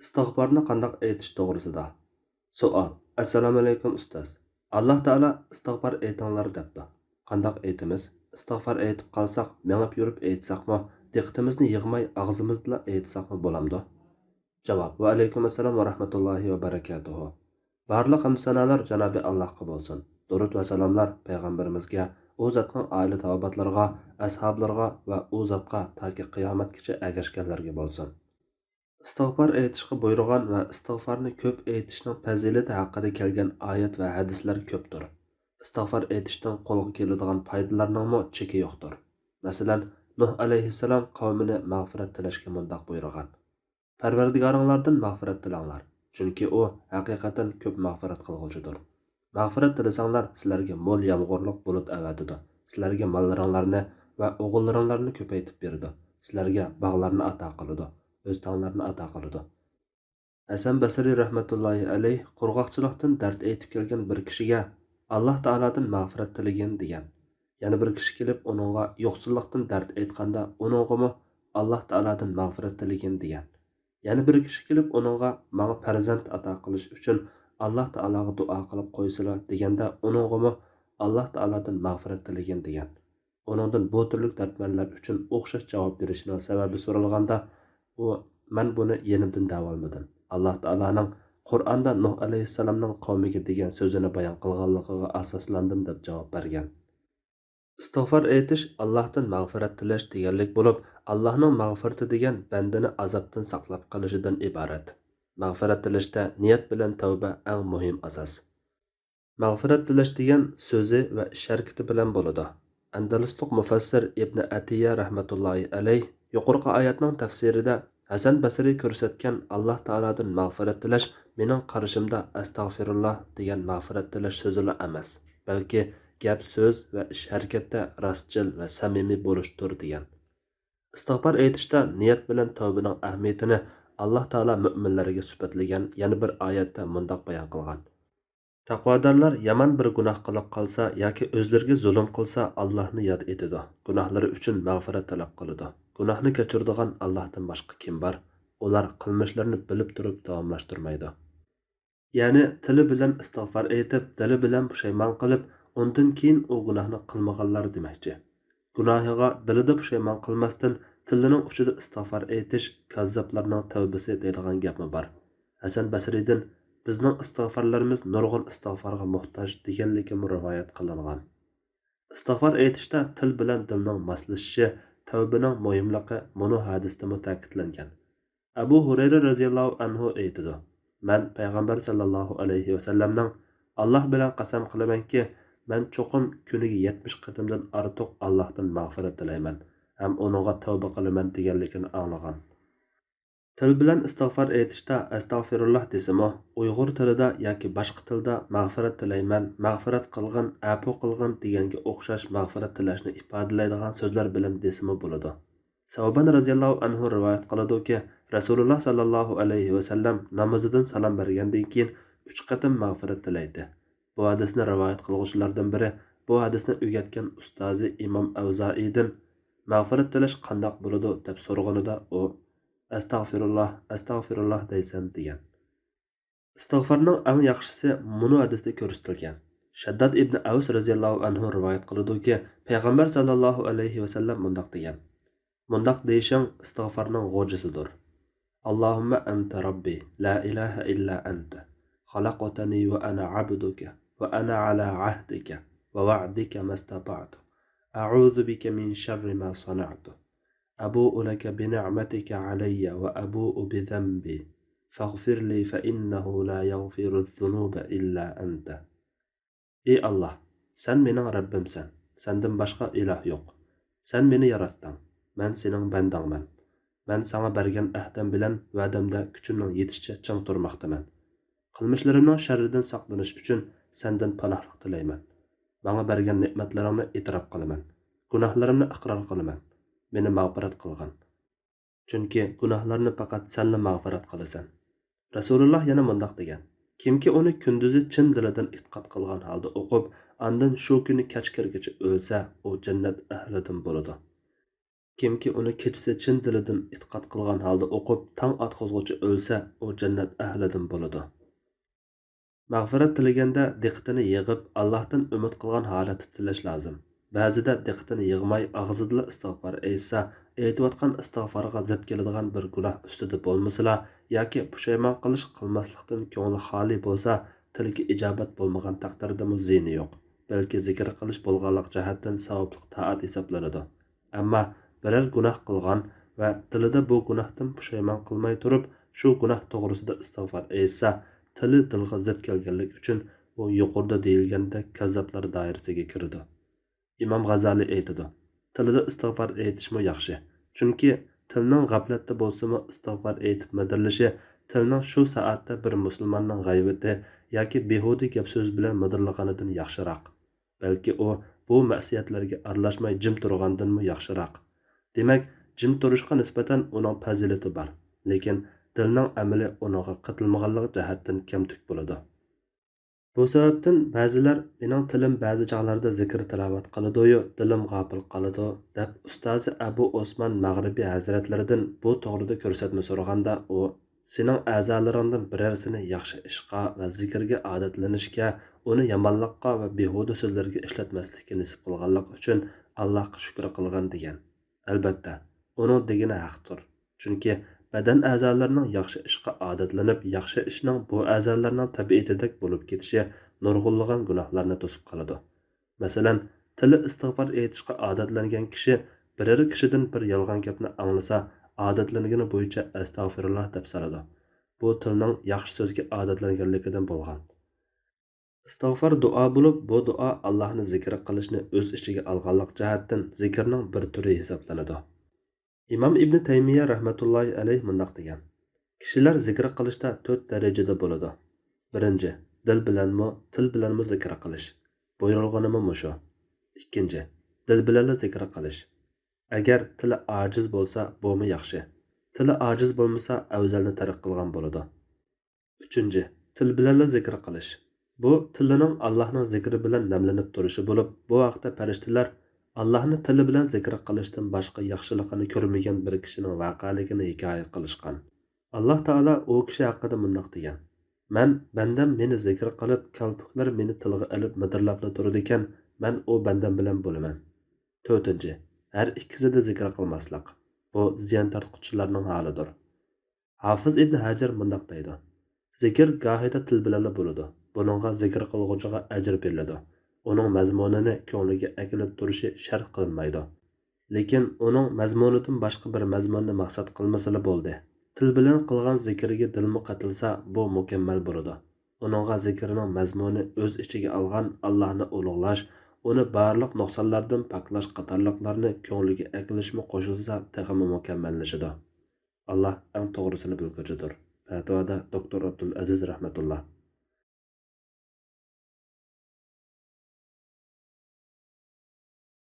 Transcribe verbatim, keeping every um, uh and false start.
ئىستىغپارنى قانداق ئېيتىش توغرىسىدا. سوئال. ئەسسالامۇئەلەيكۇم ئۇستاز. ئاللاھ تائالا ئىستىغپار ئېيتىڭلار دەپتۇ. قانداق ئېيتىمىز؟ ئىستىغپار ئېيتىپ قالساق، مېڭىپ يۈرۈپ ئېيتساقمۇ، دىققىتىمىزنى يىغماي ئاغزىمىزدىلا ئېيتساقمۇ بولامدۇ؟ جاۋاب. ۋەئەلەيكۇم ئەسسالام ۋە رەھمەتۇللاھى ۋە بەرەكاتۇھۇ. بارلىق ھەمدۇسانالار جانابى ئاللاھقا بولسۇن. دۇرۇت ۋە سالاملار پەيغەمبىرىمىزگە، ئۇ زاتنىڭ ئائىلە تاۋابىئاتلىرىغا، ئەسھابلىرىغا ۋە ئۇ زاتقا تاكى قىيامەتكىچە ئەگەشكەنلەرگە بولسۇن. ئىستىغپار ئېيتىشقا بۇيرۇغان ۋە ئىستىغفارنى كۆپ ئېيتىشنىڭ پەزىلىتى ھەققىدە كەلگەن ئايەت ۋە ھەدىسلەر كۆپتۇر. ئىستىغفار ئېيتىشتىن قولغا كېلىدىغان پايدىلارنىڭمۇ چېكى يوقتۇر. مەسىلەن، نۇھ ئەلەيھىسسالام قەۋمىنى مەغپىرەت تىلەشكە مۇنداق بۇيرۇغان: پەرۋەردىگارىڭلاردىن مەغپىرەت تىلەڭلار، چۈنكى ئۇ ھەقىقەتەن كۆپ مەغپىرەت قىلغۇچىدۇر. مەغپىرەت تىلىسەڭلار، سىلەرگە مول يامغۇرلۇق بۇلۇت ئەۋەتىدۇ، سىلەرگە ماللىرىڭلارنى ۋە ئوغۇللىرىڭلارنى كۆپەيتىپ بېرىدۇ، سىلەرگە باغلارنى ئاتا قىلىدۇ، ئۆستەڭلەرنى ئاتا قىلىدۇ. ھەسەن بەسرى رەھمەتۇللاھى ئەلەيھ قۇرغاقچىلىقتىن دەرد ئېيتىپ كەلگەن بىر كىشىگە ئاللاھ تائالادىن مەغپىرەت تىلىگىن دېگەن. يەنە بىر كىشى كېلىپ ئۇنىڭغا يوقسۇللۇقتىن دەرد ئېيتقاندا ئۇنىڭغىمۇ ئاللاھ تائالادىن مەغپىرەت تىلىگىن دېگەن. يەنە بىر كىشى كېلىپ ئۇنىڭغا ماڭا پەرزەنت ئاتا قىلىش ئۈچۈن ئاللاھ تائالاغا دۇئا قىلىپ قويسىلا دېگەندە ئۇنىڭغىمۇ ئاللاھ تائالادىن مەغپىرەت تىلىگىن دېگەن. ئۇنىڭدىن بۇ تۈرلۈك دەردمەنلەر ئۈچۈن ئوخشاش جاۋاب بېرىشنىڭ سەۋەبى سورالغاندا، ئۇ، مەن بۇنى يېنىمدىن دەۋالمىدىم. ئاللاھ تائالانىڭ قۇرئاندا نۇھ ئەلەيھىسسالامنىڭ قەۋمىگە دېگەن سۆزىنى بايان قىلغانلىقىغا ئاساسلاندىم، دەپ جاۋاب بەرگەن. ئىستىغپار ئېيتىش ئاللاھتىن مەغپىرەت تىلەش دېگەنلىك بولۇپ، ئاللاھنىڭ مەغپىرىتى دېگەن بەندىنى ئازابتىن ساقلاپ قېلىشىدىن ئىبارەت. مەغپىرەت تىلەشتە نىيەت بىلەن تەۋبە ئەڭ مۇھىم ئاساس. مەغپىرەت تىلەش دېگەن سۆزى ۋە ئىش ھەرىكىتى بىلەن بولىدۇ. ئەندەلۇسلۇق مۇفەسسىر ئىبنى ئەتىيە رەھمەتۇللاھى ئەلەيھ يۇقىرىقى ئايەتنىڭ تەپسىرىدە ھەسەن بەسرى كۆرسەتكەن ئاللاھ تائالادىن مەغپىرەت تىلەش مېنىڭ قارىشىمدا ئەستەغفىرۇللاھ دېگەن مەغپىرەت تىلەش سۆزىلا ئەمەس، بەلكى گەپ سۆز ۋە ئىش ھەرىكەتتە راستچىل ۋە سەمىمىي بولۇشتۇر دېگەن. ئىستىغپار ئېيتىشتا نىيەت بىلەن تەۋبىنىڭ ئەھمىيىتىنى ئاللاھ تائالا مۆمىنلەرگە سۈپەتلىگەن يەنە بىر ئايەتتە مۇنداق بايان قىلغان. تەقۋادارلار يامان بىر گۇناھ قىلىپ قالسا ياكى ئۆزلىرىگە زۇلۇم قىلسا، ئاللاھنى ياد ئېتىدۇ، گۇناھلىرى ئۈچۈن مەغپىرەت تەلەپ قىلىدۇ. گۇناھنى كەچۈرىدىغان ئاللاھتىن باشقا كىم بار؟ ئۇلار قىلمىشلىرىنى بىلىپ تۇرۇپ داۋاملاشتۇرمايدۇ. يەنى تىلى بىلەن ئىستىغپار ئېيتىپ، دىلى بىلەن پۇشايمان قىلىپ، ئۇندىن كېيىن ئۇ گۇناھنى قىلمىغانلار دېمەكچى. گۇناھىغا دىلىدا پۇشايمان قىلماستىن، تىلىنىڭ ئۇچىدا ئىستىغپار ئېيتىش كاززاپلارنىڭ تەۋبىسى دەيدىغان گەپمۇ بار. ھەسەن بەسرىدىن، بىزنىڭ ئىستىغفارلىرىمىز نۇرغۇن ئىستىغفارغا موھتاج دېگەنلىكىمۇ رىۋايەت قىلىنغان. ئىستىغفار ئېيتىشتا تىل بىلەن دىلنىڭ ماسلىشىشى، تەۋبىنىڭ مۇھىملىقى مۇنۇ ھەدىستىمۇ تەكىتلەنگەن. ئەبۇ ھۇرەيرە رەزىياللاھۇ ئەنھۇ ئېيتىدۇ، مەن پەيغەمبەر ساللاللاھۇ ئەلەيھى ۋەسەللەمنىڭ، ئاللاھ بىلەن قەسەم قىلىمەنكى، مەن چوقۇم كۈنىگە يەتمىش قېتىمدىن ئارتۇق ئاللاھتىن مەغپىرەت تىلەيمەن ھەم ئۇنىڭغا تەۋبە قىلىمەن دېگەنلىكىنى ئاڭلىغان. تىل بىلەن ئىستىغفار ئېيتىشتا ئەستەغفىرۇللاھ دېسىمۇ، ئۇيغۇر تىلىدا ياكى باشقا تىلدا مەغپىرەت تىلەيمەن، مەغپىرەت قىلغىن، ئەپۇ قىلغىن دېگەنگە ئوخشاش مەغپىرەت تىلەشنى ئىپادىلەيدىغان سۆزلەر بىلەن دېسىمۇ بولىدۇ. سەۋبان رەزىياللاھۇ ئەنھۇ رىۋايەت قىلىدۇكى، رەسۇلۇللاھ ساللاللاھۇ ئەلەيھى ۋەسەللەم نامىزىدىن سالام بەرگەندىن كېيىن ئۈچ قېتىم مەغپىرەت تىلەيتتى. بۇ ھەدىسنى رىۋايەت قىلغۇچىلاردىن بىرى بۇ ھەدىسنى ئۆگەتكەن ئۇستازى ئىمام ئەۋزائىدىن، مەغپىرەت تىلەش قانداق بولىدۇ؟ دەپ سورىغىنىدا ئۇ، ئەستەغفىرۇللاھ، ئەستەغفىرۇللاھ دەيسەن دېگەن. ئىستىغفارنىڭ ئەڭ ياخشىسى مۇنۇ ھەدىستە كۆرسىتىلگەن. شەدداد ئىبنى ئەۋس رەزىياللاھۇ ئەنھۇ رىۋايەت قىلىدۇكى، پەيغەمبەر ساللاللاھۇ ئەلەيھى ۋەسەللەم مۇنداق دېگەن، مۇنداق دېيىشىڭ ئىستىغفارنىڭ غوجىسىدۇر. اللهم أنت ربي لا إله إلا أنت خلقتني وأنا عبدك وأنا على عهدك ووعدك ما استطعت أعوذ بك من شر ما صنعت أبوء لك بنعمتك علي وأبوء بذنبي فاغفر لي فإنه لا يغفر الذنوب إلا أنت. ئى ئاللاھ، سەن مېنىڭ رەببىمسەن، سەندىن باشقا ئىلاھ يوق. سەن مېنى ياراتتىڭ، مەن سېنىڭ بەندەڭمەن. مەن ساڭا بەرگەن ئەھدەم بىلەن ۋەدەمدە كۈچۈمنىڭ يېتىشىچە چىڭ تۇرماقتىمەن. قىلمىشلىرىمنىڭ شەررىدىن ساقلىنىش ئۈچۈن سەندىن پاناھلىق تىلەيمەن. ماڭا بەرگەن نېمەتلىرىڭنى ئېتىراپ قىلىمەن. گۇناھلىرىمنى ئىقرار قىلىمەن. مېنى مەغپىرەت قىلغىن. چۈنكى گۇناھلارنى پەقەت سەنلا مەغپىرەت قىلىسەن. رەسۇلۇللاھ يەنە مۇنداق دېگەن، كىمكى ئۇنى كۈندۈزى چىن دىلىدىن ئېتىقاد قىلغان ھالدا ئوقۇپ، ئاندىن شۇ كۈنى كەچ كىرگىچە ئۆلسە، ئۇ جەننەت ئەھلىدىن بولىدۇ. كىمكى ئۇنى كېچىسى چىن دىلىدىن ئېتىقاد قىلغان ھالدا ئوقۇپ، تاڭ ئاتقۇزغۇچە ئۆلسە، ئۇ جەننەت ئەھلىدىن بولىدۇ. مەغپىرەت تىلىگەندە دىققىتىنى يىغىپ، ئاللاھتىن ئۈمىد قىلغان ھالەتتە تىلەش لازىم. بەزىدە دىققىتىنى يىغماي، ئاغزىدىلا ئىستىغپار ئېيتسا، ئېيتىۋاتقان ئىستىغفارغا زىت كېلىدىغان بىر گۇناھ ئۈستىدە بولمىسىلا ياكى پۇشايمان قىلىش قىلماسلىقتىن كۆڭلى خالىي بولسا، تىلىكى ئىجابەت بولمىغان تەقدىردىمۇ زىيىنى يوق، بەلكى زىكىر قىلىش بولغانلىق جەھەتتىن ساۋابلىق تائەت ھېسابلىنىدۇ. ئەمما بىرەر گۇناھ قىلغان ۋە دىلىدا بۇ گۇناھتىن پۇشايمان قىلماي تۇرۇپ، شۇ گۇناھ توغرىسىدا ئىستىغفار ئېيتسا، تىلى دىلغا زىت كەلگەنلىكى ئۈچۈن ئۇ يۇقىرىدا دېيىلگەندەك كەززاپلار دائىرىسىگە كىرىدۇ. ئىمام غازالىي ئېيتىدۇ، تىلىدا ئىستىغفار ئېيتىشمۇ ياخشى. چۈنكى تىلنىڭ غەپلەتتە بولسىمۇ ئىستىغفار ئېيتىپ مىدىرلىشى تىلنىڭ شۇ سائەتتە بىر مۇسۇلماننىڭ غەيۋىتى ياكى بىھۇدە گەپ-سۆز بىلەن مىدىرلىغىنىدىن ياخشىراق. بەلكى ئۇ بۇ مەسىيەتلەرگە ئارىلاشماي جىم تۇرغاندىنمۇ ياخشىراق. دېمەك، جىم تۇرۇشقا نىسبەتەن ئۇنىڭ پەزىلىتى بار، لېكىن دىلنىڭ ئەمىلى ئۇنىڭغا قېتىلمىغانلىقى جەھەتتىن كەمتۈك بولىدۇ. بۇ سەۋەبتىن بەزىلەر، «مېنىڭ تىلىم بەزى چاغلاردا زىكىر تىلاۋەت قىلىدۇ-يۇ، دىلىم غاپىل قالىدۇ» دەپ، ئۇستازى ئەبۇ ئوسمان مەغرىبى ھەزرەتلىرىدىن بۇ توغرىدا كۆرسەتمە سورىغاندا، ئۇ، «سېنىڭ ئەزالىرىڭدىن بىرەرسىنى ياخشى ئىشقا ۋە زىكىرگە ئادەتلىنىشكە، ئۇنى يامانلىققا ۋە بىھۇدە سۆزلەرگە ئىشلەتمەسلىككە نېسىپ قىلغانلىقى ئۈچۈن ئاللاھقا شۈكۈر قىلغىن» دېگەن. ئەلبەتتە، ئۇنىڭ دېگىنى ھەقتۇر. چۈنكى بەدەن ئەزالىرىنىڭ ياخشى ئىشقا ئادەتلىنىپ، ياخشى ئىشنىڭ بۇ ئەزالارنىڭ تەبىئىتىدەك بولۇپ كېتىشى نۇرغۇنلىغان گۇناھلارنى توسۇپ قالىدۇ. مەسىلەن، تىلى ئىستىغفار ئېيتىشقا ئادەتلەنگەن كىشى بىرەر كىشىدىن بىر يالغان گەپنى ئاڭلىسا، ئادەتلەنگىنى بويىچە «ئەستەغفىرۇللا» دەپ سالىدۇ. بۇ تىلنىڭ ياخشى سۆزگە ئادەتلەنگەنلىكىدىن بولغان. ئىستىغفار دۇئا بولۇپ، بۇ دۇئا ئاللاھنى زىكىر قىلىشنى ئۆز ئىچىگە ئالغانلىق جەھەتتىن زىكىرنىڭ بىر تۈرى ھېسابلىنىدۇ. ئىمام ئىبنى تەيمىيە رەھمەتۇللاھى ئەلەيھ مۇنداق دېگەن، كىشىلەر زىكىر قىلىشتا تۆت دەرىجىدە بولىدۇ. بىرىنچى، دىل بىلەنمۇ، تىل بىلەنمۇ زىكىر قىلىش. بۇيرۇلغىنىمۇ مۇشۇ. ئىككىنچى، دىل بىلەنلا زىكىر قىلىش. ئەگەر تىلى ئاجىز بولسا، بۇمۇ ياخشى. تىلى ئاجىز بولمىسا، ئەۋزەلنى تەرك قىلغان بولىدۇ. ئۈچىنچى، تىل بىلەنلا زىكىر قىلىش. بۇ تىلىنىڭ ئاللاھنىڭ زىكرى بىلەن نەملىنىپ تۇرۇشى بولۇپ، بۇ ھەقتە پەرىشتىلەر ئاللاھنى تىلى بىلەن زىكىر قىلىشتىن باشقا ياخشىلىقىنى كۆرمىگەن بىر كىشىنىڭ ۋەقەلىكىنى ھېكايە قىلىشقان. ئاللاھ تائالا ئۇ كىشى ھەققىدە مۇنداق دېگەن، «مەن بەندەم مېنى زىكىر قىلىپ، كالپۇكلار مېنى تىلغا ئېلىپ مىدىرلاپلا تۇرىدىكەن، مەن ئۇ بەندەم بىلەن بولىمەن.» تۆتىنچى، ھەر ئىككىسىدە زىكىر قىلماسلىق. بۇ زىيان تارتقۇچىلارنىڭ ھالىدۇر. ھافىز ئىبن ھەجەر مۇنداق دەيدۇ، زىكىر گاھىدا تىل بىلەنلا بولىدۇ. بۇنىڭغا زىكىر قىلغۇچىغا ئەجىر بېرىلىدۇ. ئۇنىڭ مەزمۇنىنى كۆڭلىگە ئەكېلىپ تۇرۇشى شەرت قىلىنمايدۇ. لېكىن ئۇنىڭ مەزمۇنىدىن باشقا بىر مەزمۇننى مەقسەت قىلمىسىلا بولدى. تىل بىلەن قىلغان زىكرىگە دىلمۇ قېتىلسا، بۇ مۇكەممەل بولىدۇ. ئۇنىڭغا زىكرىنىڭ مەزمۇنى ئۆز ئىچىگە ئالغان ئاللاھنى ئۇلۇغلاش، ئۇنى بارلىق نۇقسانلاردىن پاكلاش قاتارلىقلارنى كۆڭلىگە ئەكېلىشمۇ قوشۇلسا، تېخىمۇ مۇكەممەللىشىدۇ. ئاللاھ ئەڭ توغرىسىنى بىلگۈچىدۇر. پەتىۋادا دوكتور ئابدۇلئەزىز رەھمەتۇللا.